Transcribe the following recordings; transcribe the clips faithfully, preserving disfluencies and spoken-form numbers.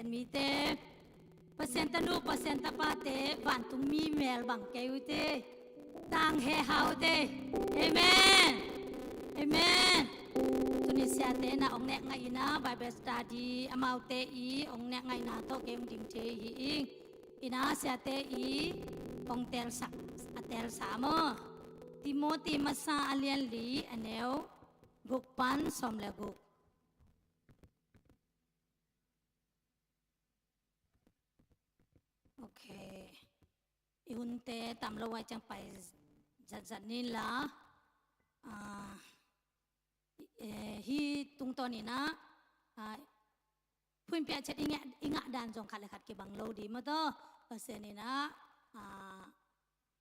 Mite, Pasian tanu, Pasian tapate, vantung mi mel bang kei uh te, tang he hau te. Amen. Amen. Tuni siate na ong nek ngaihna Bible study amaute i ong nek ngaihna tawh kei ong ding thei hi ing. Ina siate i ong telsak, a telsa maw. Timoti masa a lian li a neu guk pan sawm le guk. Ok. I hunte tam lo ai ciang pai zatzat ni la. Ah, eh, hi tungtawn ina, ah, phuin piah chet i ngah, i ngah dan zong khat le khat kibang lo di maw taw. Pasian ina, ah,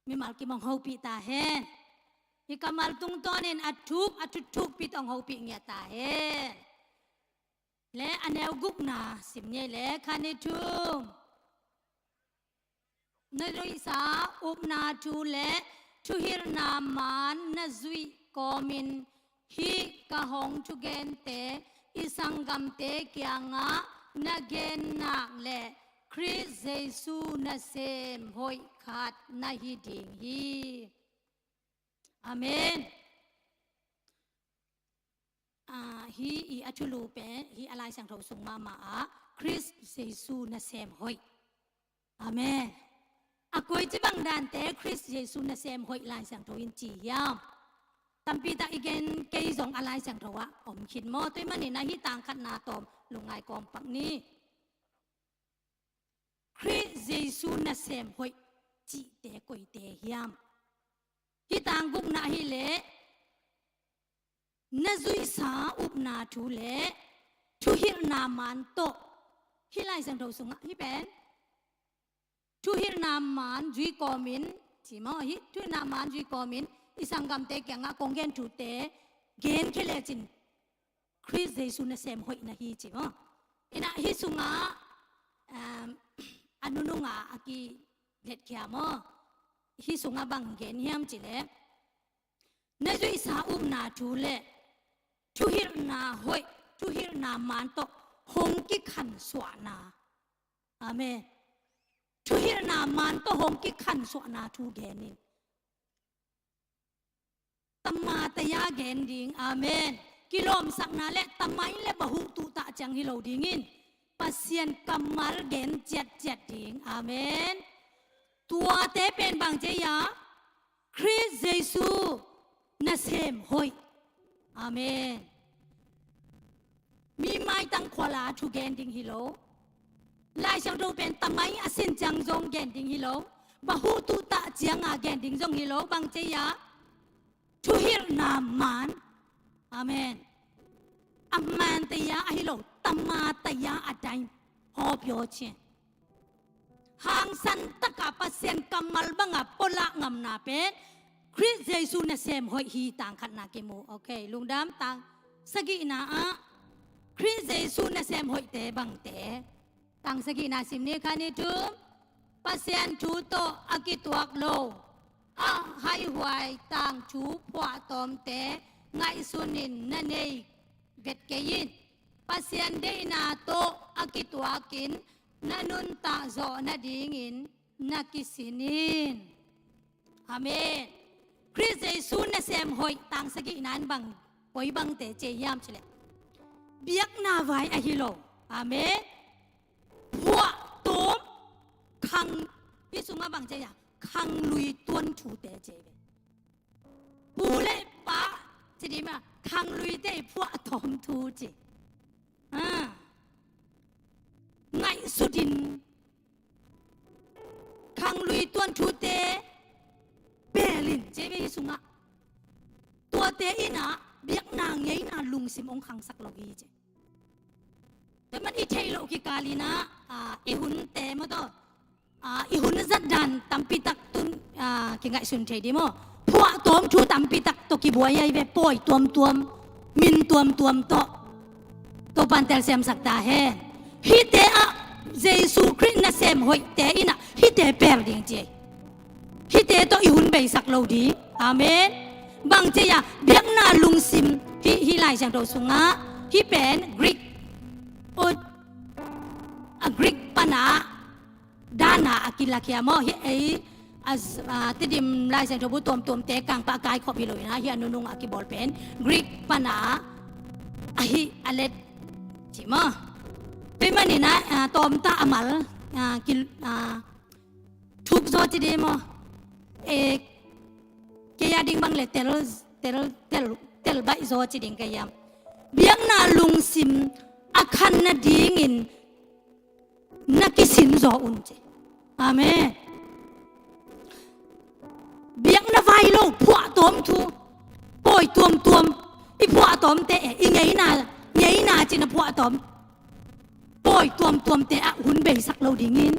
mimal kim ong hopih ta hen. Hi kammal tungtawnin a thuk a thutthukpi tawh ong hopih ngiat ta hen. Le a neu gukna sim ngei le khan i thum. Na zuihsa upna thu le thuhilhna maan na zuih kawmin hih ka hong thugente i sanggamte kiangah na gen nak le Khrist Jesu nasem hoih khat na hi ding hi. Amen. Ah, hi i a thulu pen hi a Lai Siangtho sung mahmah ah Khrist Jesu nasem hoih. Amen. A koici bang dante Khrist Jesu nasem hoih Lai Siangtho in ci hiam? Tampi tak i gen kei zong a Lai Siangtho ah om khin maw. Tua ahih manin ah hi tang khatna tawm lungngai kawm pak ni. Khrist Jesu nasem hoih cihte koite hiam? Hi tang gukna hi leh na zuihsa upna thu le thuhilhna maan tawh. Hi Lai Siangtho sungah hi pen thuhilhna maan zui kawmin, ci maw, hi thuhilhna maan zui kawmin i sanggamte kiangah kong gen thute gen khia lecin Khrist Jesu nasem hoih na hi ci maw. Ina hi sungah, um, a nununga a kiletkhia maw. Hi sungah bang gen hiam ci leh na zuihsa upna thu le thuhilhna hoih, thuhilhna maan tawh hong kikhansuahna. Amen. Thuhilhna maan tawh hong kikhansuahna thu gen in. Tama taya gen ding. Amen. Kilawmsakna le tamai le bahuh tuhtah ciang hi lo dingin Pasian kammal gen ciatciat ding. Amen. Tuate pen bang ci a, Khrist Jesu nasem hoih. Amen. Mi maitang khuala thu gen ding hi lo. Lai Siangtho pen tamai a sin ciang zong gen ding hi lo. Bahuh tuhtah cianga gen ding zong hi lo. Bang ci a, thuhilhna maan. Amen. A maan taya a hi lo, tama taya a dai. Hawpio cin. Hangsan taka Pasian kammal banga pawlak ngamna pen Khrist Jesu nasem hoih hi. Tang khatna kimu. Ok, lungdam. Tang sagihna ah Khrist Jesu nasem hoihte bangte. Tang sagihna sim ni khan i thum. Pasian thu tawh a kituak lo, a haihuai tangthu phuahtawmte ngaihsunin na nei vet kei in. Pasian deihna tawh a kituakin na nuntak zawh nadingin na kisin in. Amen. Khrist Jesu nasem hoih tang sagihna in bang, koi bangte ci hiam ci leh biakna vai a hi lo. Amen. Phuahtawm khang, hi sungah bang ci a, khanglui tuan thute ci ve. Pu le pa ci dih mah, khangluite phuahtawm thu ci. Ah. Ngaihsutin khanglui tuan thute pelin ci ve hi sungah. Tuate inah biakna ngeina lungsim ong khangsak lo hi ci. Tua man i theih loh kikal inah, ah, i hunte maw taw, ah, i hun zatdan tampi tak tun, ah, kingaihsun thei di maw. Phuahtawm thu tampi tak tawh kibuai ahi ve, pawi tuamtuam, min tuamtuam tawh. Topa'n telsiamsak ta hen. Hihte ah Jesu Khrist nasem hoihte inah hihte pel ding ci. Hihte tawh i hun beisak lo di. Amen. Bang ci a, biakna lungsim, hih, hih Lai Siangtho sungah hih pen Greek, o, a Greek na dana a kilakhia maw, hi ei a, a, Tedim Lai Siangtho bu tuamtuamte kangpah kaikhop hi lo ina, hi a nunung a kibawl pen Greek pana ahi a let ci maw. Tua ahih manin a, a, tawmta a mal, a, ki, a, thuk zaw ci ding maw. E, kei a ding bang le tel, tel, tel, tel baih zaw ci ding ka hiam. Biakna lungsim a khan nadingin na kisin zaw un ci. Amen. Biakna vai lo phuahtawm thu, pawi tuamtuam, i phuahtawmte e, i ngeina, ngeina cina phuahtawm, pawi tuamtuamte ah hun beisak lo dingin,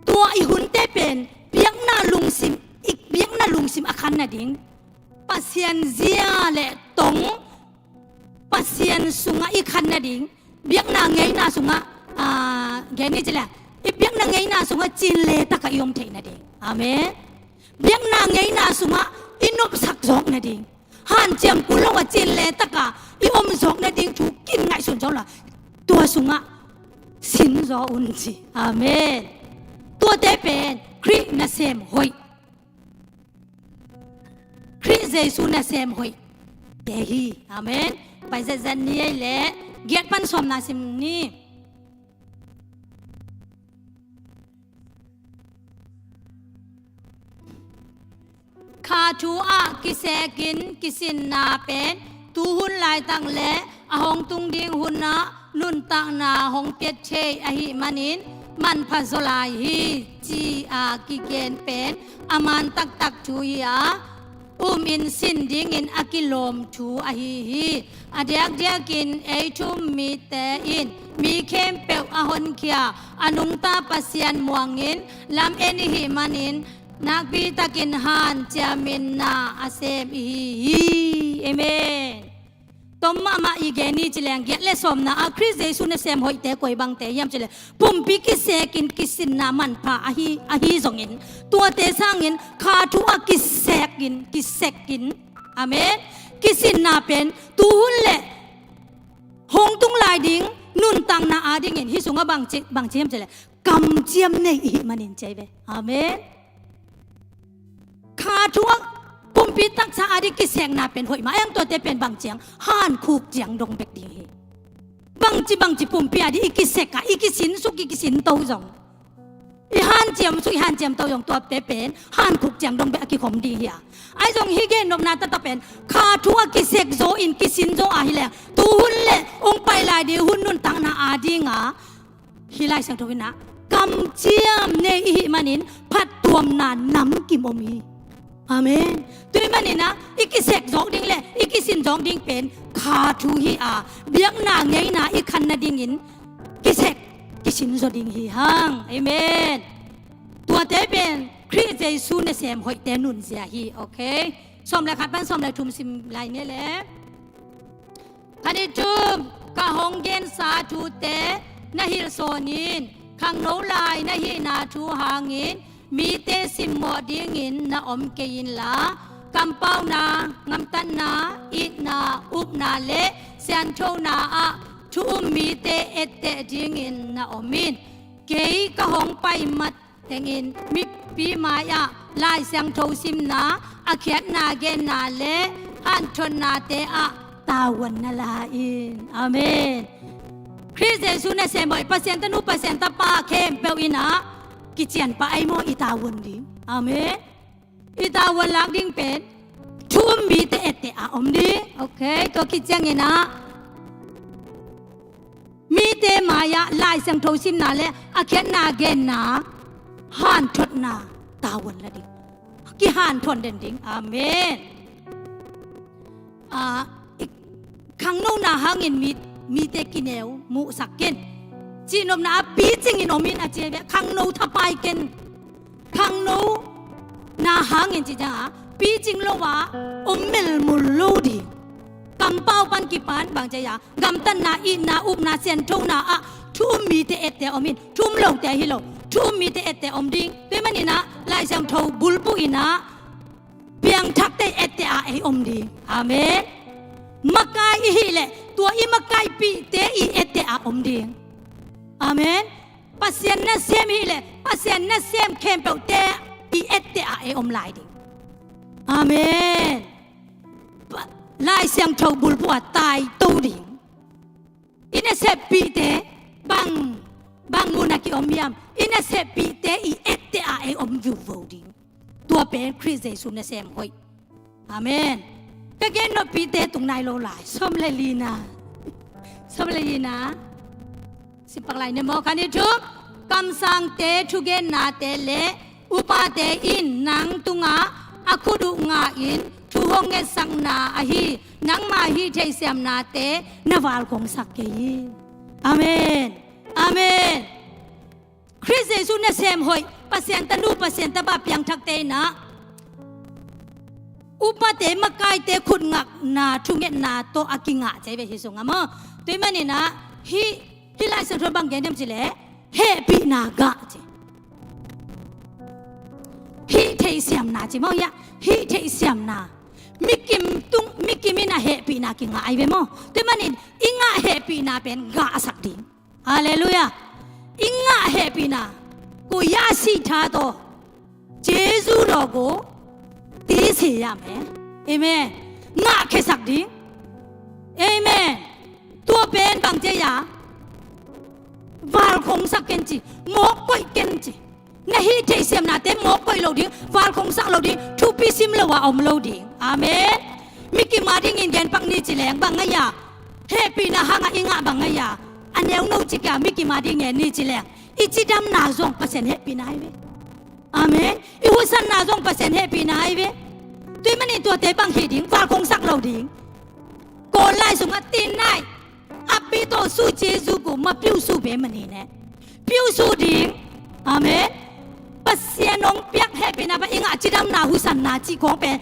tua i hunte pen biakna lungsim, i biakna lungsim a khan nading, Pasian zia le tong, Pasian sungah i khan nading, biakna ngeina sungah, a, gen ni ci le, i biakna ngeina sungah cin le takah i om theih nading. Amen. Biakna ngeina sungah i nopsak zawk nading, hanciam kul lo a cin le takah i om zawk nading thu kin ngaihsun zawk lo a, tua sungah sin zaw un ci. Amen. Tuate pen Khrih nasem hoih, Khrih Jesu nasem hoih te hi. Amen. Pai zetzet ni ei leh, giat pan sawmna sim ni. Kha thu ah kisekin kisinna pen tuhun laitak le a hong tung ding hunah nuntakna hong piat thei ahih manin manpha zaw lai hi, ci-a kigen pen a man taktak thu hi a, umin sin dingin a kilawm thu ahi hi. A diakdiakin ei thu-um mite in mi khempeuh a honkhia a nungta Pasian muangin lam-en i hih manin nakpitakin hanciamin na a sem i hi hi. Amen. Tom mahmah i gen ni ci leng, giat le sawmna ah Khrih Jesu nasem hoihte koi bangte hiam ci leh, pumpi kisekin kisinna manpha ahi, ahi zongin, tuate sangin kha thu ah kisekin, kisekin, amen, kisinna pen tuhun le hong tung lai ding nuntakna adingin hih sungah bangci, bangci hiam ci leh, kamciam nei i hih manin ci ve. Amen. Kha thu ah pumpi taksa ading kisekna pen hoih mah. Eng tuate pen bang ciang, hankhuk ciang dong bek ding hi. Bangci bangci pumpi ading i kisek a, i kisinsuk, i kisinto zong, i hanciamsuk, i hanciamto zong, tuate pen hankhuk ciang dong bek a kikhom ding hi a. Ahi zong hih gen nopna taktak pen kha thu ah kisek zaw in kisin zaw ahi leng, tuhun le hong pai lai ding hun nuntakna ading a, hih Lai Siangtho in ah, kamciam nei i hih manin phattuamna namkim om hi. Amen. Tua ahih manin ah, i kisek zawk ding le i kisin zawk ding pen kha thu hi a, biakna ngeina i khan nadingin kisek kisin zaw ding hi hang. Amen. Tuate pen Khrih Jesu nasem hoihte nunzia hi. Okay. Sawm le khat pan sawm le thum sim lai ni le. Khat i tum, ka hong gensa thute na hilh sawnin, khangno lai na hihna thu hangin mite simmawh dingin na om kei inla, kampauna, gamtatna, itna, upna le sianthona ah thu-um mite etteh dingin na om in. Kei ka hong pai mat tengin mipi mai-ah Lai Siangtho simna, a khiatna genna le hanthotnate ah tavuan na la in. Amen. Khrih Jesu nasem hoih, Pasian tanu, Pasian tapa khempeuh in ah kician pah ei maw, i tavuan ding. Amen. I tavuan lak ding pen thu-um mite etteh a om ding. Okay, tua khit ciangin ah mite mai-ah Lai Siangtho simna le a khiatna genna, hanthotna tavuan la ding. Kihanthot den ding. Amen. Ah, i khangnona hangin mi, mite kineu muhsak ken. Cihnopna ah picingin om in a ci ve, khangno thapai ken. Khangnona hangin ci ciang a, picing lo a om melmul lo ding. Kampau pan kipan bang ci a, gamtatna, itna, upna, sianthona ah thu-um mite etteh om in, thu-um lote hi lo, thu-um mite etteh om ding. Tua ahih manin ah Lai Siangtho bulphuh in ah piangthakte etteh a ei om ding. Amen. Makai i hih leh tua i makaipihte i etteh a om ding. Amen. Pasian nasem hileh Pasian nasem khempeuhte i etteh ah ei om lai ding. Amen. Lai Siangtho bulphuh ah taito ding. I naseppihte bang, bang mun ah ki-om hiam? I naseppihte i etteh ah ei om viuvo ding. Tua pen Khrist Jesu nasem hoih. Amen. Ka gen nopite tung nai lo lai. Sawm le lina. Sawm le lina. Sipak lai ne maw? Khan i thum. Kamsangte thugennate le upate in nang tungah a khut uh ngah in thu hong ngetsakna ahi nangma hih theihsiamnate na valkhongsak kei in. Amen. Amen. Khrist Jesu nasem hoih, Pasian tanu, Pasian tapa piangthakte in ah upate, makaite khutngakna thungetna tawh a kingah ci hi ve hih sungah maw. Tua ahih manin ah hih, hih Lai Siangtho bang gen hiam cih leh hehpihna gah ci. Hih theihsiamna ci maw hiah, hih theihsiamna. Mikim tung, mikim in ah hehpihna kingah ahi ve maw. Tua ahih manin i ngah hehpihna pen gahsak ding. Halleluiah. I ngah hehpihna, koi a sih tha tawh, Jesu lawh go ti si yam e. Amen. Ngahkhiasak ding. Amen. Tua pen bang ci a, valkhongsak ken ci, mawk koih ken ci. Na hih theihsiamnate mawk koih lo ding, valkhongsak lo ding, thupi sim lo a om lo ding. Amen. Mikim a dingin gen pak ni ci leng bang ahi a, hehpihna hangah i ngah bang ahi a, a neuno ci kia mikim a ding gen ni ci leng i cidamna zong Pasian hehpihna ahi ve. Amen. I husanna zong Pasian hehpihna ahi ve. Tua ahih manin tuate bang hi ding, valkhongsak lo ding. Kawl lai sungah tin nai a pi tawh su Jesu gu ma piusu be mani ne. Piusu ding. Amen. Pasian hong piak hehpihna pa i ngah cidamna husanna cih khawng pen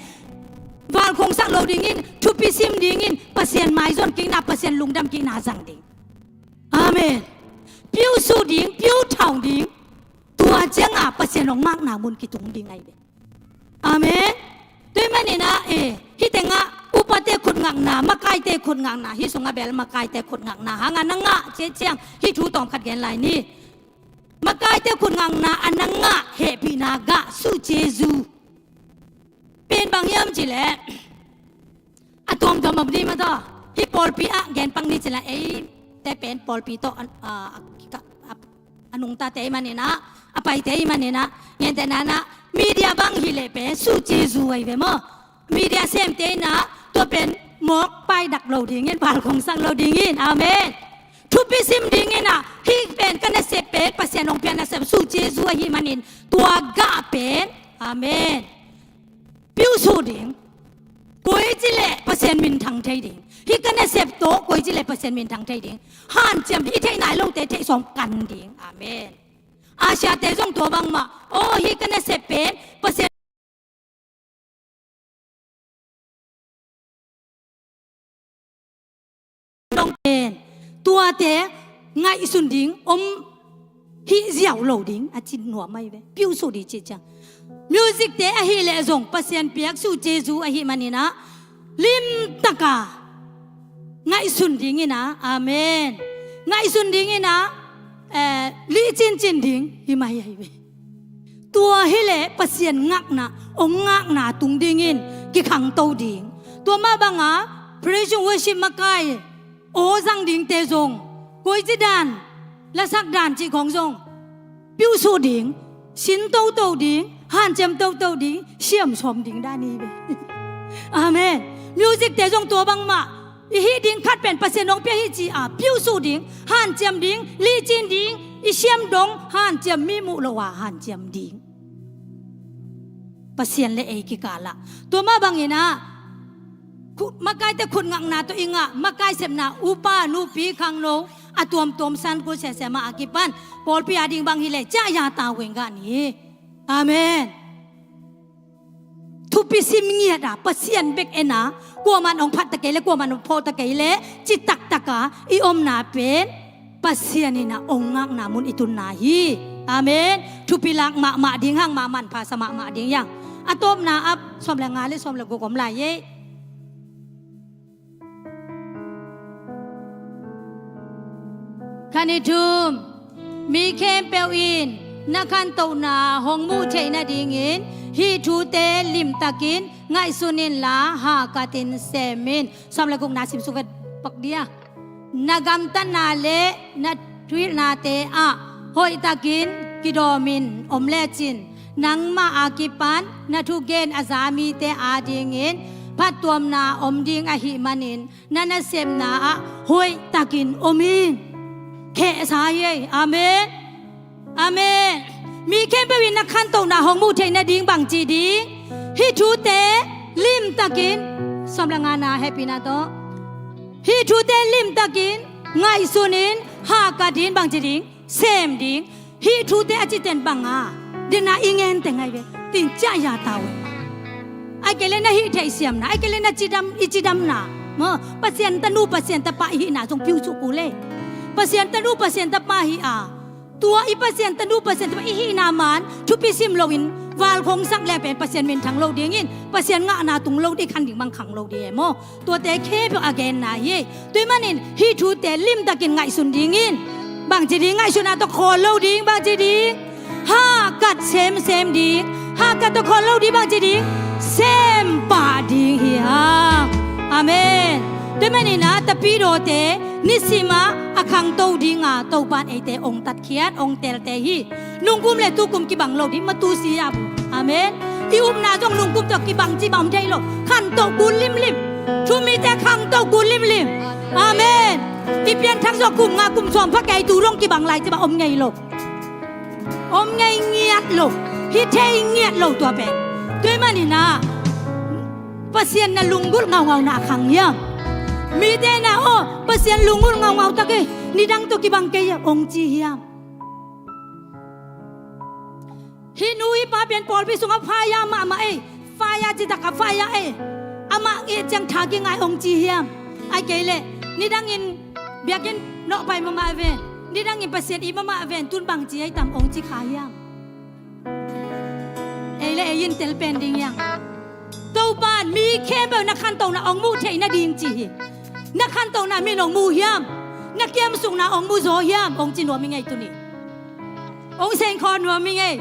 valkhongsak lo dingin, thupi sim dingin, Pasian maizon kikna, Pasian lungdam kikna zang ding. Amen. Piusu ding, piuthau ding. Tua ciangah Pasian hong ngakna mun kitung ding ahi ve. Amen. Tua ahih manin ah, eh, hih tengah upate khutngakna, makaite khutngakna, hih sungah bel makaite khutngakna hangah na ngah cih ciang hih thu tawmkhat gen lai ni. Makaite khutngakna a na ngah hehpihna gah su Jesu pen bang hiam cih leh a tuamtuam om ding mah tawh. Hih pawlpi ah gen pak ni ci leh eite pen pawlpi tawh a, a, a, a, a nungtate ahih manin ah, a paite ahih manin ah, gentehna in ah media bang hi leh pen su Jesu ahi ve maw. Media semte in ah tua pen mawk paidak lo dingin, valkhongsak lo dingin. Amen. Thupi sim dingin ah hih pen ka nasep pen Pasian hong pia nasep su Jesu ahih manin tua gah pen. Amen. Piusu ding. Koi ci leh Pasian minthang thei ding. Hih ka nasep tawh koi ci leh Pasian minthang thei ding. Hanciam ding, i theih nai lote theih sawm kan ding. Amen. Asiate zong tua bangmah. Aw, hih ka nasep pen Pasian dong pen tuate ngaihsun ding om hih ziau lo ding a ci nuam ahi ve. Piusu ding cih ciang music te ahih leh zong Pasian piak su Jesu ahih manin ah limtaka ngaihsun dingin ah, amen, ngaihsun dingin ah, eh, lih cincin ding hi mah hi ahi ve. Tua hi leh Pasian ngakna, hong ngakna tung dingin kikhangto ding. Tua mah banga praise and worship makai aw zang dingte zong, koici dan, lasak dan cih khawng zong piusu ding, sin toto ding, hanciam toto ding, siam sawm ding dan hi ve. Amen. Music te zong tua bangmah i hih ding khat pen Pasian hong pia hi ci a piusu ding, hanciam ding, lihcin ding, i siam dong hanciam, mi muh lo a hanciam ding. Pasian le ei kikal ah tua mah bangin ah khu-, makaite khutngakna tawh i ngah makai sepna, upa, nupi, khangno, a tuamtuam, san kul sese mah a kipan pawlpi a ding bang hi leh ciah ya ta weng gah ni. Amen. Thupi sim ngiat a Pasian bek en a, kuaman hong phat ta kei leh, kuaman hong phawk ta kei leh, citak taka i omna pen Pasian in a hong ngakna mun i tunna hi. Amen. Thupi lak mahmah ding hang, mah manpha sa mahmah ding hi hang. A tawpna ah sawm le nga le sawm le guk om lai ei. Khan i thum. Mi khempeuh in na khantohna hong muh theih nadingin hih thute limtakin ngaihsun inla hahkatin sem in. Sawm le gukna simsuk vet pak dia. Na gamtatna le na thuhilhnate ah hoihtakin kidawmin om lecin, nangmah a kipan na thugen a za mite adingin phattuamna om ding ahih manin, na nasepna ah hoihtakin om in. Khehsa hi ei. Amen. Amen. Mi khempeuh in na khantohna hong muh theih nading bangci ding? Hih thute limtakin, sawm le ngana hehpihna tawh, hih thute limtakin ngaihsun in hahkat in bangci ding? Sem ding. Hih thute a citen banga dena i ngen teng ai ve. Tin ciah ya tau. Ai kei le na hih theih siamna, ai kei le na cidam, i cidamna maw, Pasian tanu Pasian tapa i hihna zong piusuh kul ei. Pasian tanu Pasian tapa hi a, tua i Pasian tanu Pasian tapa i hihna man thupi sim loin val khong sak leng pen Pasian minthang lo dingin, Pasian ngahna tung lo ding, khan ding bang khang lo ding e maw. Tuate khempeuh a genna hi. Tua ahih manin hih thute limtakin ngaihsun dingin, bangci ding ngaihsutna tawh khawl lo ding? Bangci ding? Hahkat semsem ding. Hahkat tawh khawl lo ding, bangci ding? Sem pah ding hi hang. Amen. Tua ahih manin a, tapidawte nisimah a khangto dinga Topan eite ong tatkhiat, ong telte hi. Nungkum le tukum kibang lo ding, matu si a bu. Amen. I upna zong nungkum tawh kibang cih bang om thei lo. Khantoh kul limlim. Thumite khantoh kul limlim. Amen. I pianthak zong kum nga kum sawm pha kei, tu dong kibang lai cih bang om ngei lo. Om ngei ngiat lo. Hi thei ngiat lo tua pen. Tua ahih manin a, Pasian na lunggulh ngaungau na khang hiam? Mite na, aw, Pasian lunggulh ngaungau tak e, nidang tawh kibang kei hiam, ong ci hiam? Hih nu hih pa pian pawlpi sungah fire mahmah ei. Fire citak a fire ei. Amah ngiat ciang tha kingai ong ci hiam? Ai kei leh nidangin biakinn nawhpai mahmah ven, nidangin Pasian it mahmah ven, tun bangci ei tam ong ci kha hiam? Ei le ei in tel pen ding hiam? Topan mi khempeuh na khantohna ong muh theih nading ci hi. Na khantohna min ong mu hiam? Na kiamsukna ong mu zaw hiam? Ong ci nuam i ngei tuni. Ong sengkhaw nuam i ngei.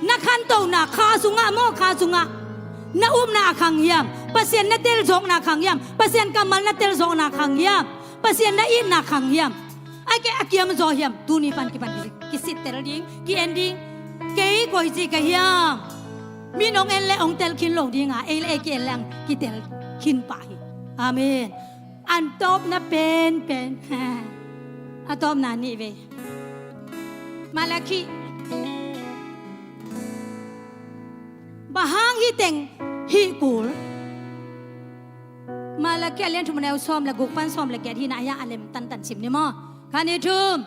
Na khantohna kha sungah maw, kha sungah na upna a khang hiam? Pasian na telzawkna khang hiam? Pasian kammal na telzawkna khang hiam? Pasian na itna khang hiam? Ai kei a kiam zaw hiam? Tuni pan kipan kisittel ding, ki-en ding. Kei koici ka hiam? Min ong en le ong tel khin lo dinga, ei le ei ki-en le ang kitel khin pah hi. Amen. An tawpna penpen, a tawpna nih vei. Malakhi. Bang hang hih teng hih kul? Malakhi a lian thum a neu sawm le guk pan sawm le giat hi na, a hiah a lem tantan sim ni maw? Khat, nih, thum.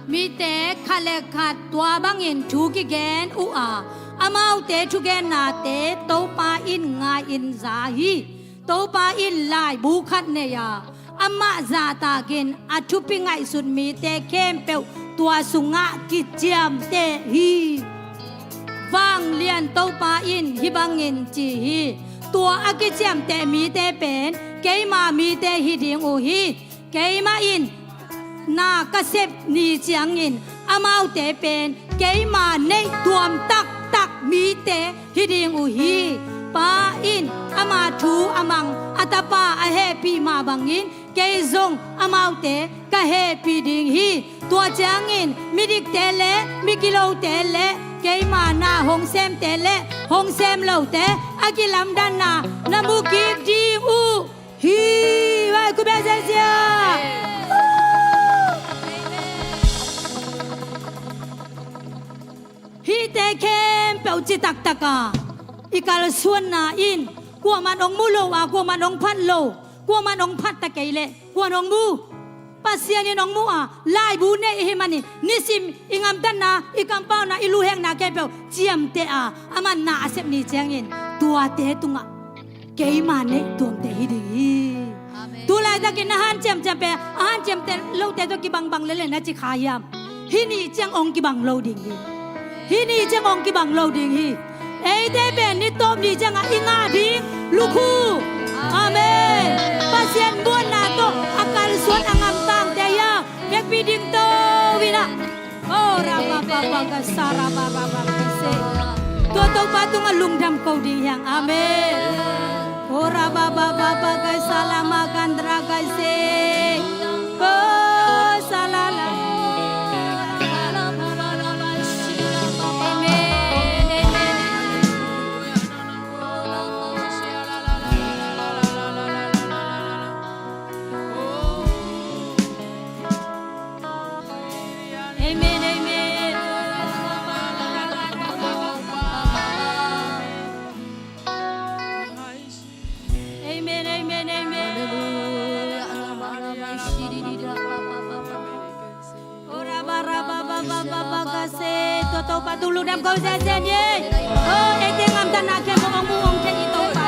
Mite khat le khat tua bangin thu kigen uh a, amaute thugennate Topa in ngai-in za hi. Topa in laibu khat nei a, amah zahtakin a thupi ngaihsut mite khempeuh tua sungah kiciamteh hi. Vanglian Topa in hih bangin ci hi: Tua a kiciamteh mite pen keima mite hi ding uh hi. Keimah in na ka sep ni ciangin amaute pen keima neih tuam taktak mite hi ding uh hi. Pa in ama thu a mang a Tapa a hehpih mah bangin kei zong amaute ka hehpih ding hi. Tua ciangin midikte le migilote le keima na hong semte le hong sem lote a kilamdanna na mu kik ding uh hi. Vai ku bia ziazia. Hihte khempeuh ci taktak a i kalsuanna in kuaman hong mu lo a, kuaman hong phat lo, kuaman hong phat ta kei leh kuan hong mu? Pasian in hong mu a, laibu nei i hih manin nisim i ngamtatna, i kampauna, i luhekna khempeuh ciamteh a, aman na a sep ni ciangin tuate tungah keima neih tuamte hi ding hi. Amen. Tu laitakin na hanciam ciamteh, a hanciamteh lote tawh kibangbang lele na ci kha hiam? Hih ni ciang ong kibang lo ding hi. Hih ni ciang ong kibang lo ding hi. Eite pen ni tawp ni ciangah i ngah ding lukhu. Amen. Pasian muanna tawh a kalsuan a ngamtangte hi a, vekpi ding Tua Topa tungah lungdam ko ding hi hang. Amen. Ora ba ba ba ba kai salama kandra kai se. Ko salala. Amen. Amen. Amen, amen. Amen, amen, amen. Ora ba ra ba ba ba ba ba ka se. Tua Topa tung lungdam ko zenzen ye. Oh, ei te ngamtatna khempeuh hong mu hong thei i Topa.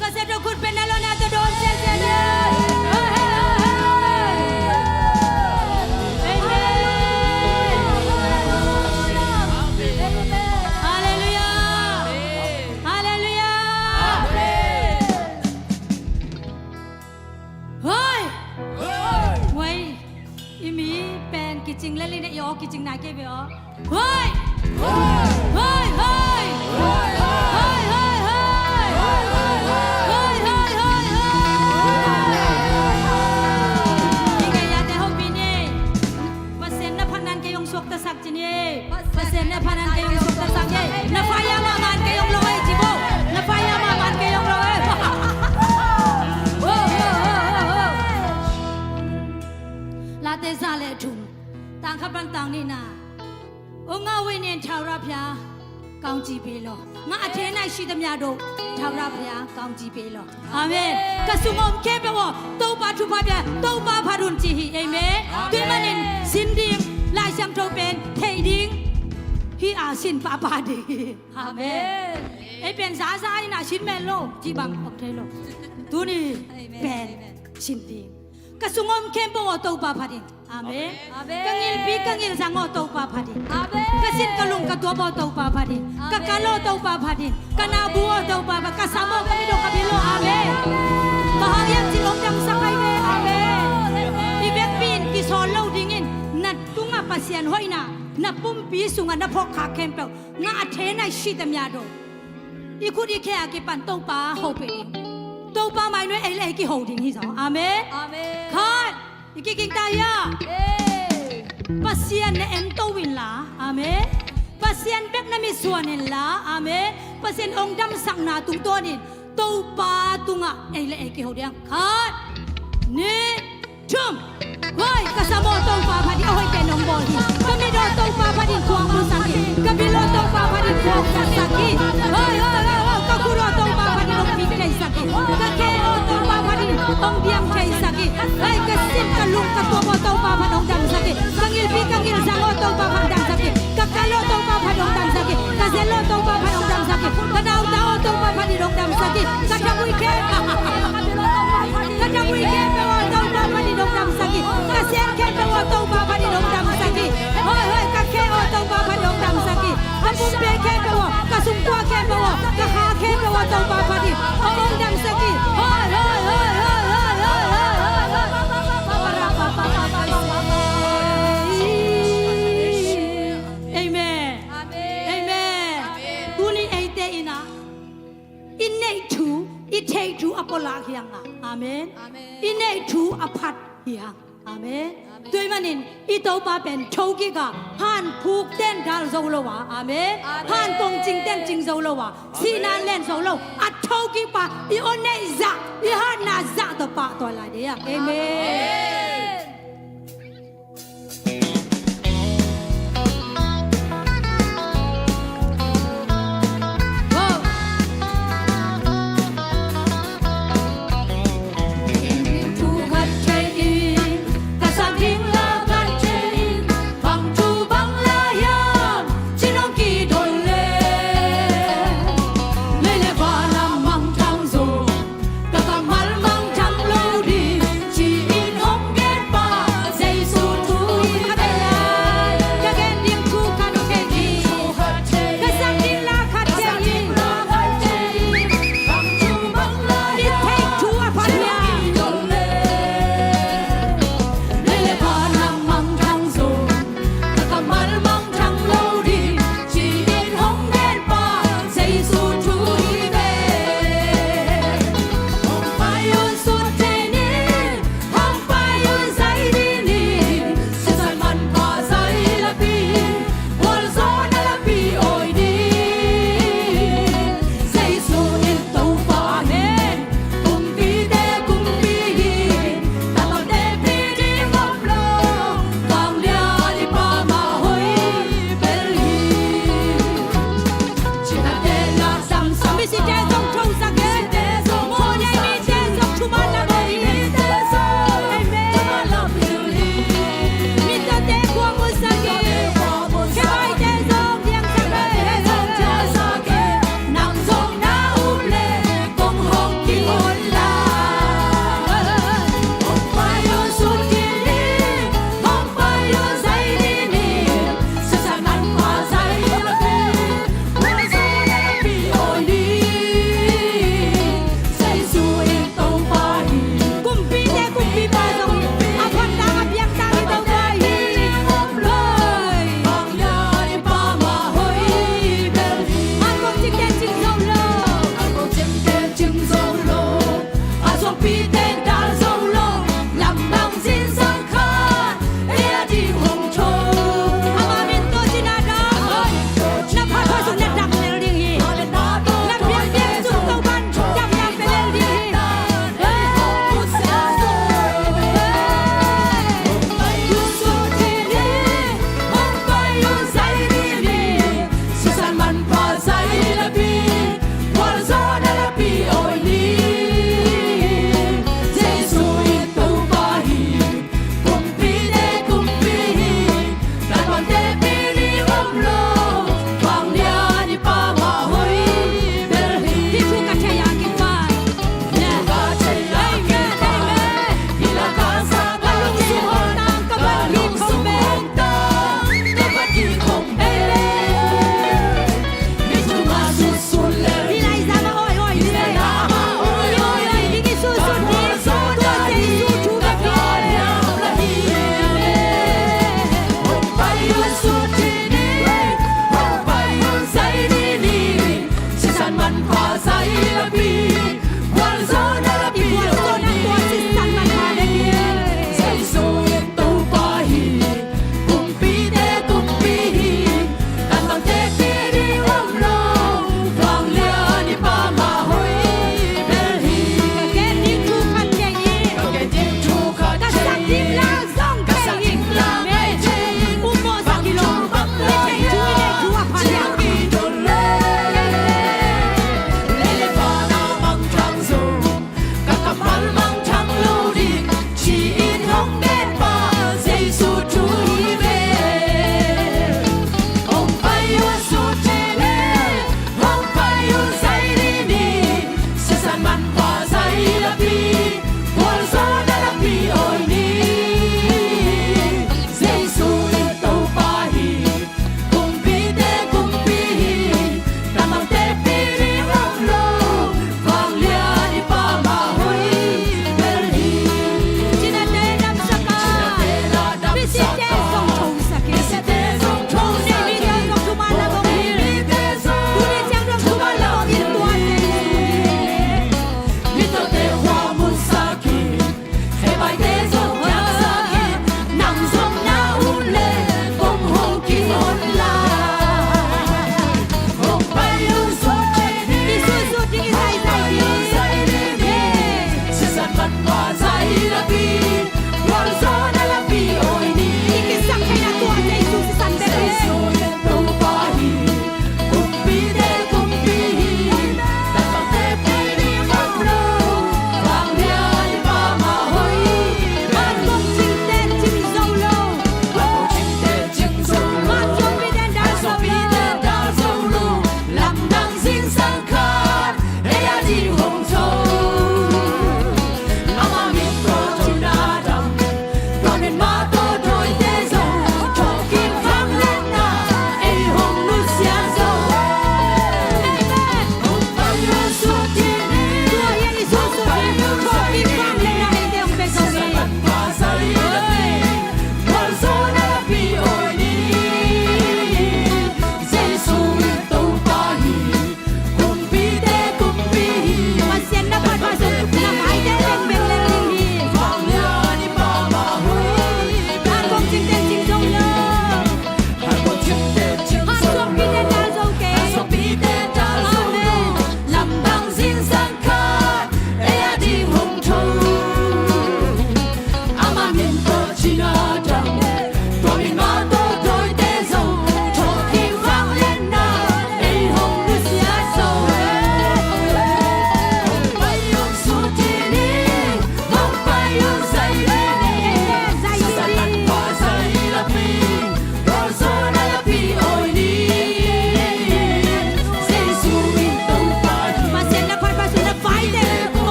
Ka zia tawh khut beng na lo na tawh dawn ziahziah ni. Amen. Halleluiah. Halleluiah. Hoi. Hoi. I mi pen kicing lel in, i aw kicing nai kei ve aw. Hoi! Hoi, hoi! Hoi, hoi, hoi! Hoi, hoi, hoi, hoi! I gei a te hopih ni. Pasian na phatna in kei hong suaktasak ci ni. Pasian na phatna in kei hong suaktasak ni. Na pha ia mahmah in kei hong lo ei ci bo. Na pha ia mahmah in kei hong lo ei. Ho, ho, ho, ho, ho. Late za le thum. Tang khat pan tang nihna. องค์อาวิเนียน ထဝရဘုရားကောင်းကြီးပေးလော့။ ငါအထဲ၌ရှိသမျှတို့ ထဝရဘုရားကောင်းကြီးပေးလော့။ Amen. Ka sung a om khempeuh aw, Topa thupha pia, Topa phat un ci hi. Amen. Tua ahih manin sin ding, Lai Siangtho pen theih ding hi a, sin pahpah ding hi. Amen. Ei pen zaza in a sin men lo cih bang om thei lo. Tuni pen sin ding. Ka sung a om khempeuh aw, Topa phat in. Amen. Amen. Ka ngilpi ka ngilzang aw, Topa phat in. Amen. Ka sin ka lung ka tuap aw, Topa phat in. Ka kal aw, Topa phat in. Ka naubu aw, Topa phat in. Ka sam aw, ka mit aw, ka bil aw. Amen. Bang hang hiam cih leh hong damsak ahi ve. Amen. I vekpi in kisawl lo dingin na tungah Pasian hoihna, na pumpi sungah na phawkkhak khempeuh, ငါ့အထဲ၌ရှိသမျှတို့ i khut i khe a kipan Topa hopih ding. Topa mai nuai ei le ei kiho ding hi zaw. Amen. Amen. Khat. I kikik ta hia? Pasian na en to inla. Amen. Pasian bek na mitsuan inla. Amen. Pasian hong damsakna tungtawnin Topa tungah ei le ei kiho ding. Khat, nih, thum. Hoi, ka sam aw, Topa phat in, a hoih pen hong bawl hi. Ka mit aw, Topa phat in khuang musak hi. Ka bil aw, Topa phat in khuang musak hi. Hoi, hoi, hoi, hoi, ka khut aw, Topa phat in hong pik theisak hi. Ka khe aw, Topa phat in hong diam theisak hi. Hoi, ka sin ka lung ka tuap aw, Topa phat in hong damsak hi. Ka ngilpi ka ngilzang aw, Topa phat in damsak hi. Ka kal aw, Topa phat in hong damsak hi. Ka zel aw, Topa phat in hong damsak hi. Ka nautau aw, Topa phat in hong damsak hi. Ka thamuih khe, ka thamuih khempeuh aw, Topa phat in hong damsak hi. Ka sian khempeuh aw, Topa phat in hong damsak hi. Hoi, hoi, ka khe aw, Topa phat in hong damsak hi. Ka pumpi khempeuh aw, ka sungkua khempeuh aw, ka kha khempeuh aw, Topa phat in hong damsak hi. Hoi, hoi, hoi. Amen. Amen. Amen. Tuni eite in ah i neih thu, i theih thu a pulak hi hang a. Amen. Amen. I neih thu a phat hi hang. Amen. Amen. Tua ahih manin i Topa pen thokik a, hanphuk ten dal zo lo a. Amen. Amen. Hantong cing ten cing zo lo a, sihna len zo lo a, thokik pa, i aw neih zah, i hatna zah tawh pahtawi lai ding hi hang. Amen. Amen.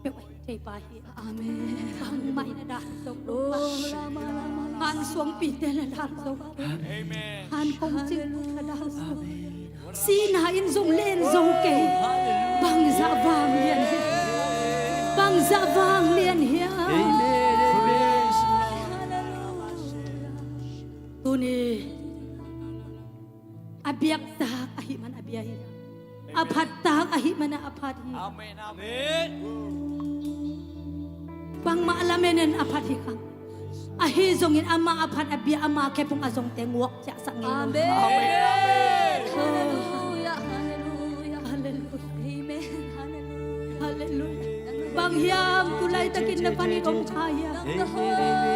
peuh thei pa hi. Amen. Bangmah in a dal zo lo. Amen. Han suangpite na dal zo. Amen. Han kongcing na dal zo. Amen. Sihna in zong len zo kei. Bangzah vanglian hiam. Bangzah vanglian hiam. Amen. Tuni a biaktak ahih man a bia hi. A phattak ahih man a phat hi. Amen, amen. Bangmah lamen in a phat hi kha. Ahi zongin amah a phat a bia ama khephung a zongte nguak ciahsak ngei lo. Amen. Amen, amen. Hallelujah, hallelujah. Hallelujah. Amen. Hallelujah. Hallelujah. Bang hiam tu laitakin na panin om kha hiam?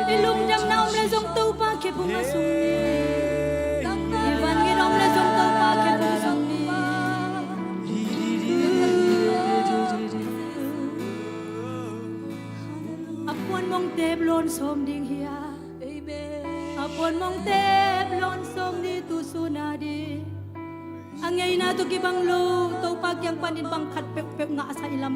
I lungdamna om le zong Topa khephung a sung ni. I van ngin om le zong Topa khephung sung ni. A puan mong tep lawn sawm ding hi a. Amen. A puan mong tep lawn sawm ni tu sun a ding. A ngeina tawh kibang lo, Topa kiang panin bang khat peuhpeuh ngahsa i lam